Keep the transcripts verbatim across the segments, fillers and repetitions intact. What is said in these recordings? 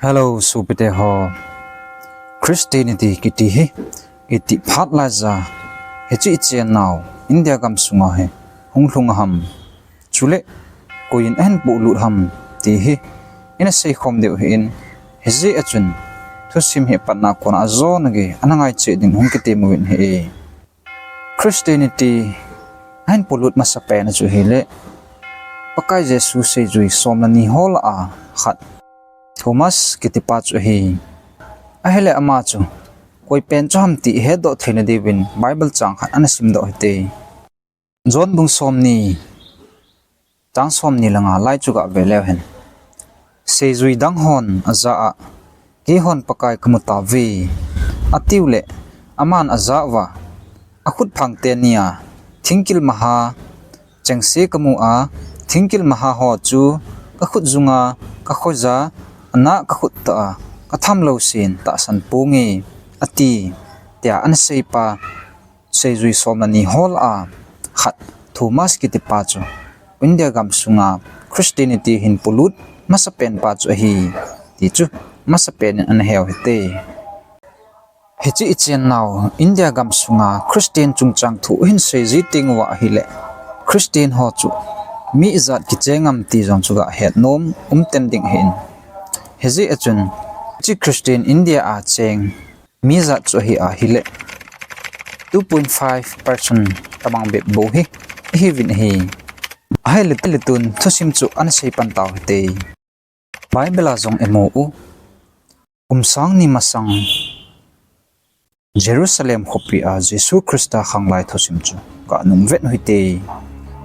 Hello, sopite ho. Christianity kiti hi itih phat laiya hiche ichennau India gamsunga hi hung lhung ham? Chule koiyin ahin polut ham ti hi ina seikhom diu ahin, hijeh a chun thusim hi apatna kona ajona gei ana ngaicheh ding hung kitem uvin ahi. Christianity ahin polut masapen a chu ahile, Pakai Jesu seijui somleni ho lah a khat Thomas kitipa chu ahi. Ahile ama chu koipen chu ham ti ihetdoh theina diuvin Bible chang khat ana simdoh hite. John bung somni, chang somni le nga lai chu gave leu hen. Seijui dang hon ajah a, keihon Pakai kamu tauve, atiuleh, aman ajah uva, akhut phang tenia thingkil maha chengse kamu a, thingkil maha ho chu kakhut junga, kakhoja, ana kakhut tah a katham lou sen tahsan ponge, ati, tia ana seipa seijui somleni ho lah a khat Thomas kitipa chu India gamsunga Christianity hin polut masapen pa chu ahi, ti chu masapen in ana heu hite. Hiche ichennau India gamsunga Christian chungchang thu ahin seiji teng uva ahile, Christian ho chu mi ijat kicheng ham ti jong chu gahet nom um ten ding ahin. Hijeh a chun hiche Christian India a cheng mi ijat chu ahi ahile, two point five percent tobang bep bou hi ihiuvin ahi. Ahile tun thusim chu ana seipan tau hite. Bible a jong imu u, kum sang ni masang Jerusalem khopi a Jesu Christa khanglai thusim chu kanung vet u hite.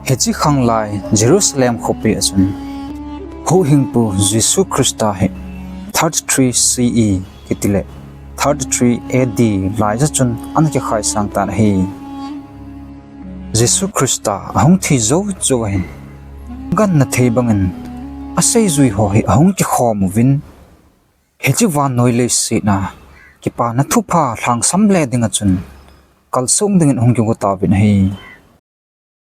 Hiche khanglai Jerusalem khopi a chun Huhhingpu Jesu Christa hi thirty-three C E kitile thirty-three A D laiya chun ana kikhai sang tan ahi. Jesu Christa ahung thi jou jou ahin, ganna thei bangin aseijui ho hi ahung kikhom uvin, hiche vannoi leiset a kipana thupha lhangsam le dinga chun kalsong dingin ahung kigo tauvin ahi.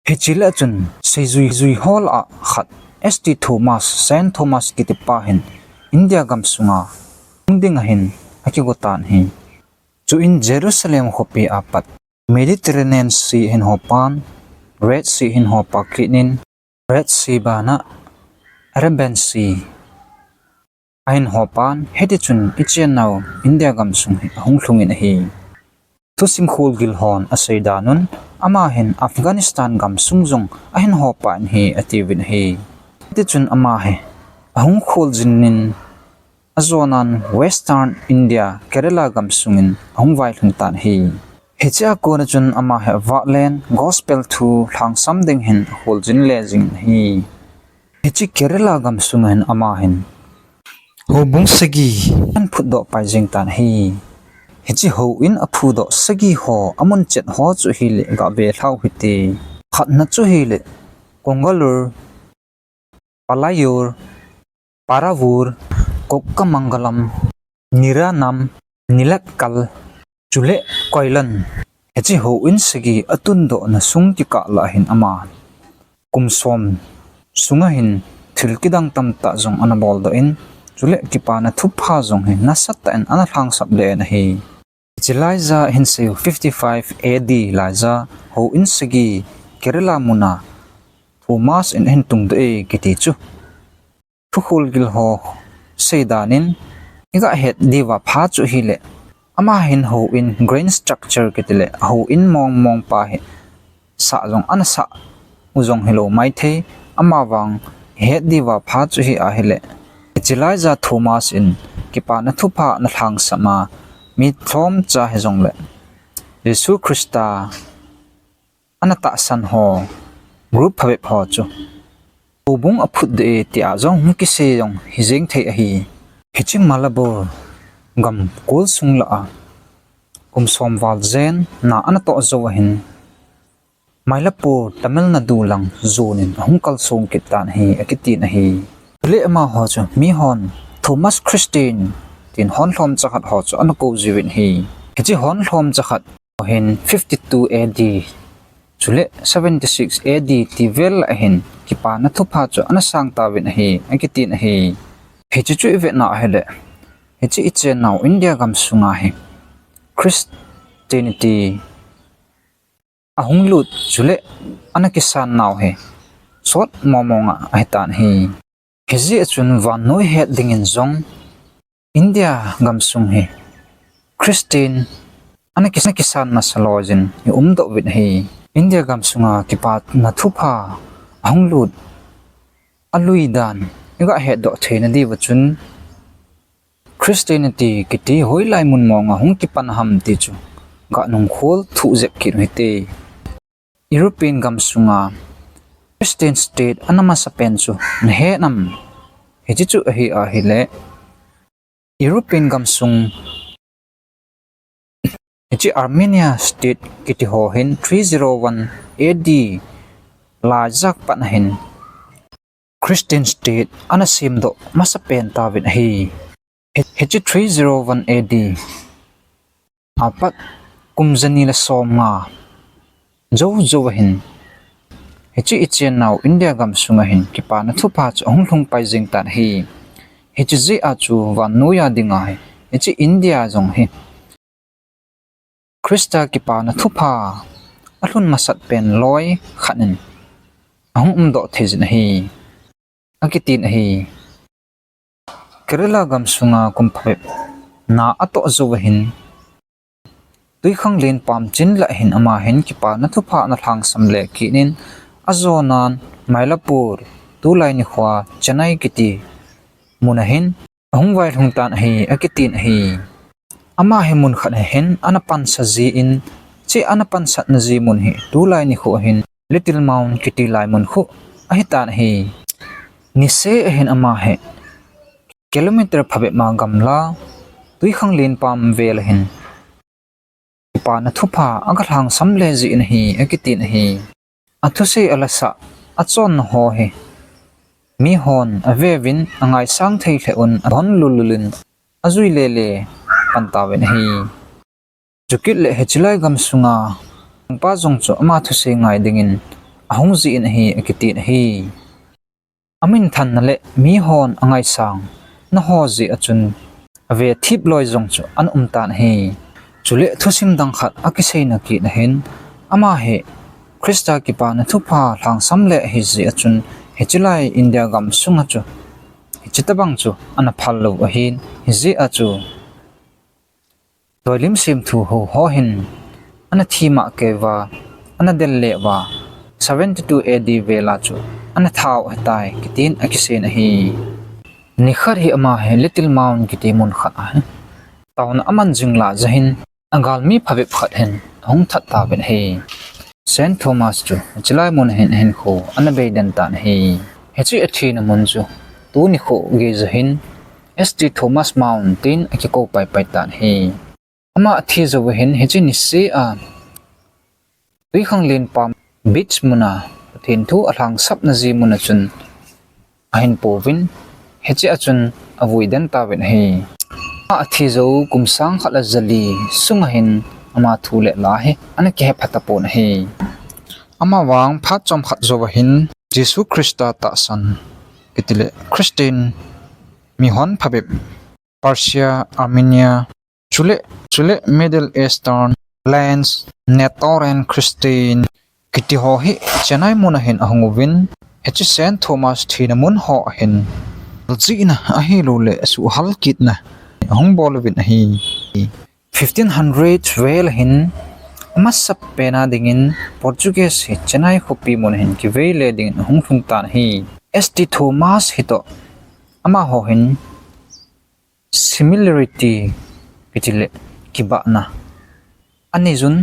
Hiche lah a chun seijui jui ho lah a khat S T Thomas, Saint Thomas kitipa hin India gamsunga hung dinga hin akigo tan ahi. Chuin Jerusalem khopi a pat Mediterranean Sea hin hopan, Red Sea hin hopa kit in, Red Sea bana Arabian Sea ahin hopan, hiti chun ichennau India gamsung hi ahung lhungin ahi. Thusim kholgil hon asei dan un, ama hin Afghanistan gamsung jong ahin hopan ahi atiuvin ahi. Hiti chun ama hi ahung kholjin in, ajonan Western India, Kerala gamsungin ahung vailhun tan ahi. Hichea kona chun ama hi avahlen gospel thu lhangsam ding hin akholjin le jingin ahi. Hiche Kerala gamsunga hin ama hin houbung sagi ahin phutdoh pai jeng tan ahi. Hiche houin aphudoh sagi ho amun chet ho chu ahile gave lhau hite. Khatna chu ahile Kongalur, Palayur, Paravur, Kokkamangalam, Niranam, Nilakkal, chule Koilan. Hiche houin sagi atundohna sung kikah lah a hin ama kum som sunga hin thil kidang tamtah jong ana boldoh in, chule kipana thupha jong hi nasatah in ana lhangsap le in ahi. Hiche laiya hin seiyu fifty-five A D laiya houin sagi Kerala muna Thomas in ahin tungdoh e kiti chu thukholgil ho seidan in, iga het diuva pha chu ahile, ama hin houin grand structure kitile houin mong mong pa hi sah jong ana sah u jong hilou maithei, amavang het diuva pha chu ahi ahile, hiche laiya Thomas in kipana thupha ana lhangsam a, mi lhomcha hijongle Jesu Christa ana tahsan ho group phabep ho chu houbung aphutdoh e tia jong hung kisei jong hijeng thei ahi. Hiche Malabar gam kol sung lah a kum som val jen na ana toh jou ahin, Mylapore, Tamil Nadu lang jonin ahung kalsong kit tan ahi akitin ahi. Chule amaho chu mihon Thomas Christian tin hon lhomcha khat ho chu ana kou jiuvin ahi. Hiche hon lhomcha khat ho hin fifty-two A D chule seventy-six A D ti vel lah a hin kipana thupha chu ana sang tauvin ahi akitin ahi. Hiche chu ivetna ahile Hiche i chennau India gamsunga hi Christianity ahung lut chule ana kisan nau hi sot momong a ahitan ahi. Hijeh a chun vannoi het dingin jong India gamsung hi Christian ana kis-, ana kisan masa loiyin i umdoh uvin ahi. India gamsunga kipana thupha ahung lut alui dan i gah hetdoh theina diuva chun Christianity kiti hoilai mun monga hung kipan ham ti chu gah nungkhol thuh jep kit u hite. European gamsunga Christian state ana masapen chu nahe nam? Hiche chu ahi ahile, European gamsung hiche Armenia state kiti ho hin three zero one A D laijak pat ahin Christian state ana semdoh masapen tauvin ahi. Hi-, hiche three zero one A D apat kum jani le somnga jou jou ahin, hiche i chennau India gamsunga hin kipana thupha chu ahung lhung pai jing tan ahi. Hiche jeh a chu vannoiya dinga hi, hiche India jong hi Christa kipana thupha alhun masat pen loi khat in ahung umdoh thei jin ahi, akitin ahi. Kerala gamsunga kum phabep na atoh jou ahin, Twikhanglen pamchin lah hin ama hin kipana thupha ana lhangsam le kit in, ajonan Mylapore, tulai nikhoa Chennai kiti mun ahin ahung vailhung tan ahi, akitin ahi. Ama hi mun khat ahin ana pansa jin, hiche ana pansatna ji mun hi tulai nikho ahin Little Mount kiti lai mun khu ahitan ahi. Niseh ahin ama hi kilometer phabep ma gamla Twikhanglen pam vel ahin kipana thupha aga lhangsam le jin ahi, akitin ahi. Athusei alasah, achonna ho hi mihon aveuvin angaisang thei lheh un, ahon lul lul in ajui le le pan tauvin ahi. Chukit le hichelai gamsunga Thangpa jong chu ama thusei ngai dingin ahung jin ahi, akitin ahi. Aminthanna le mihon angaisangna ho jeh a chun ave thip loi jong chu ana um tan ahi. Chule thusim dang khat akiseina kit ahin, ama hi Christa kipana thupha lhangsam le ahi jeh a chun hichelai India gamsunga chu hiche tabang chu ana phal lou ahin, hijeh a chu Toilim semthu ho ho hin ana thi mah kei uva, ana del le uva, seventy two A D vela chu ana thau ahitai, kitin akisei in ahi. Nikhat hi ama hi Little Mount kiti mun khat ahi. Taona aman jing lah jeh hin agalmi phabep khat hin ahung that tauvin ahi. Saint Thomas chu hichelai mun hin ahinkho ana bei den tan ahi. Hiche athina mun chu tuni kho geiya hin S T Thomas Mount tin akikou paipai tan ahi. Ama athi jouva hin hiche niseh a Twikhanglen pam beach muna Pathen thu alhangsapna ji muna chun ahin pouvin, hiche a chun avui den tauvin ahi. Ama athi jou kum sang khat le jali sunga hin ama thu le la hi ana kihepha tapon ahi. Ama vang phat chomkhat jouva hin Jesu Christa tahsan, itile Christian mihon phabep, Persia, Armenia, chule, chule Middle Eastern lands, Nestorian Christian kiti ho hi Chennai muna hin ahung uvin, hiche Saint Thomas thina mun ho ahin, jihna ahilou le suhhal kitna ahung bol uvin ahi. Fifteen hundred vel hin amasapen a dingin Portuguese hi Chennai khopi mun hin kivei le dingin ahung lhung tan ahi. S T Thomas hitoh amaho hin similarity, kitile kibahna anei jun,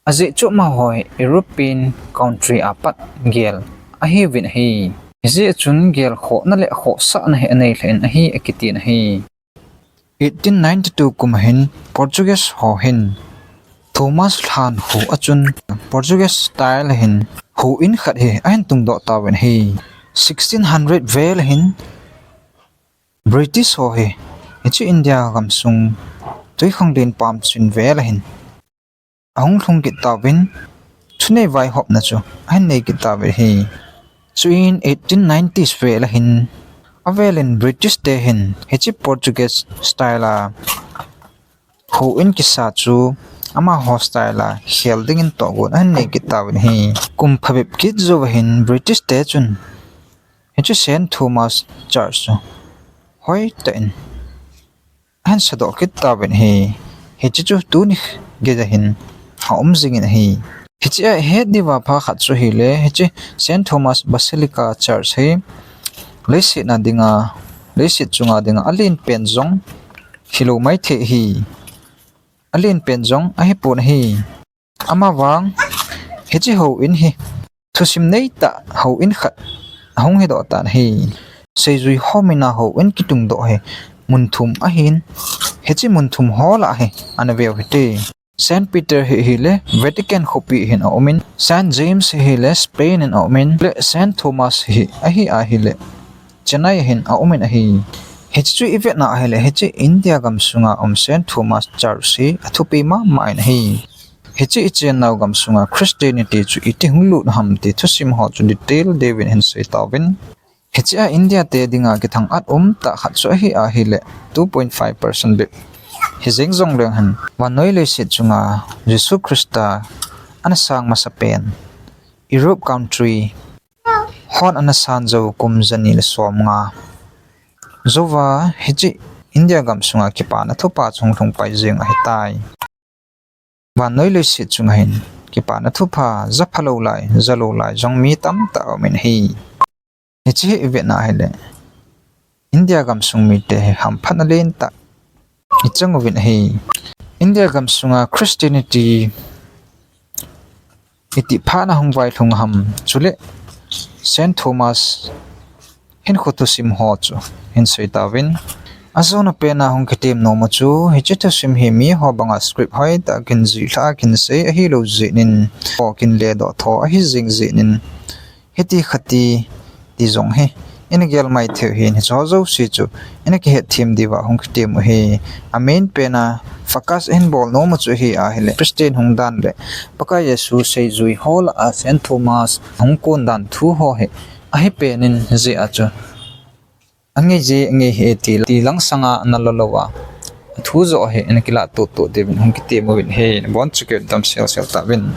ajeh chu amaho hi European country a pat gel ahiuvin ahi. Hijeh chun gelkhohna le khohsahna hi anei lheh in ahi, akitin ahi. Eighteen ninety-two kum a hin Portuguese ho hin Thomas lhan khu a chun Portuguese style a hin khu in khat hi ahin tungdoh tauvin ahi. Sixteen hundred vel a hin British ho hi hiche India gamsung Twikhanglen pam chin vel a hin ahung lhung kit tauvin, thunei vaihopna chu ahin nei kit tauvin ahi. Chuin eighteen nineties vel a hin Avelin British te hin hiche Portuguese style a houin kisa chu amaho style a khel dingin tohgon ahin nei kit tauvin ahi. Kum phabep kit jouva hin British te chun hiche Saint Thomas Church chu hoitah in ahin sadoh kit tauvin ahi. Hiche chu tuni geiya hin aum jingin ahi. Hiche a ihet diuva pha khat chu ahile, hiche Saint Thomas Basilica Church hi leiset a dinga, leiset chunga dinga alen pen jong hilou maithei ahi. Alen pen jong ahipon ahi. Amavang, hiche houin hi thusim neitah houin khat ahung hidoh tan ahi. Seijui ho mina houin kitungdoh hi mun thum ahin, hiche mun thum ho lah hi ana veu hite. Saint Peter hi ahile Vatican khopi hin aumin, Saint James hi ahile Spain in aumin, le Saint Thomas hi ahi ahile Chennai hin aumin ahi. Hiche chu ivetna ahile hiche India gamsunga um Saint Thomas Church hi athupi mama in ahi. Hiche ichennau gamsunga Christianity chu iti hung lut ham ti thusim ho chu detail deuvin hin sei tauvin. Hiche a India te dinga kithang-at umtah khat chu ahi ahile two point five percent bep hijeng jongleng hen vannoi leiset chunga Jesu Christa ana sang masapen Europe country hon ana san jou kum jani le somnga jouva hiche India gamsunga kipana thupha chu hung lhung pai jeng ahitai. Vannoi leiset chunga hin kipana thupha japhalou lai, jalou lai jong mi tamtah aumin ahi. Hiche hi ivetna ahile India gamsung mite hi hamphatna lentah ichang uvin ahi. India gamsunga Christianity iti phatna hung vailhung ham chule Saint Thomas hinkho thusim ho chu hin sei tauvin. Ajona pena hung kitem nom u chu hiche thusim hi miho banga script hoitah a kin jih lhah a kin sei ahilou jeh in, ho kin ledoh tho ahi jeng jeh in, hiti khati ti jong hi ina gel maithei u hin, hicheho jouse chu ina kihetthem diuva hung kitem u ahi. Amain pena focus ahin bol nom u chu ahi ahile Christian hung dan le Pakai Jesu seijui ho lah a Saint Thomas hung kon dan thu ho hi ahi penin, hijeh a chu angei je angei hih e ti, ti lang sanga ana lo louva athu joh hi ina kilah tohtoh diuvin hung kitem uvin ahi. Nabonchauvin damselsel tauvin.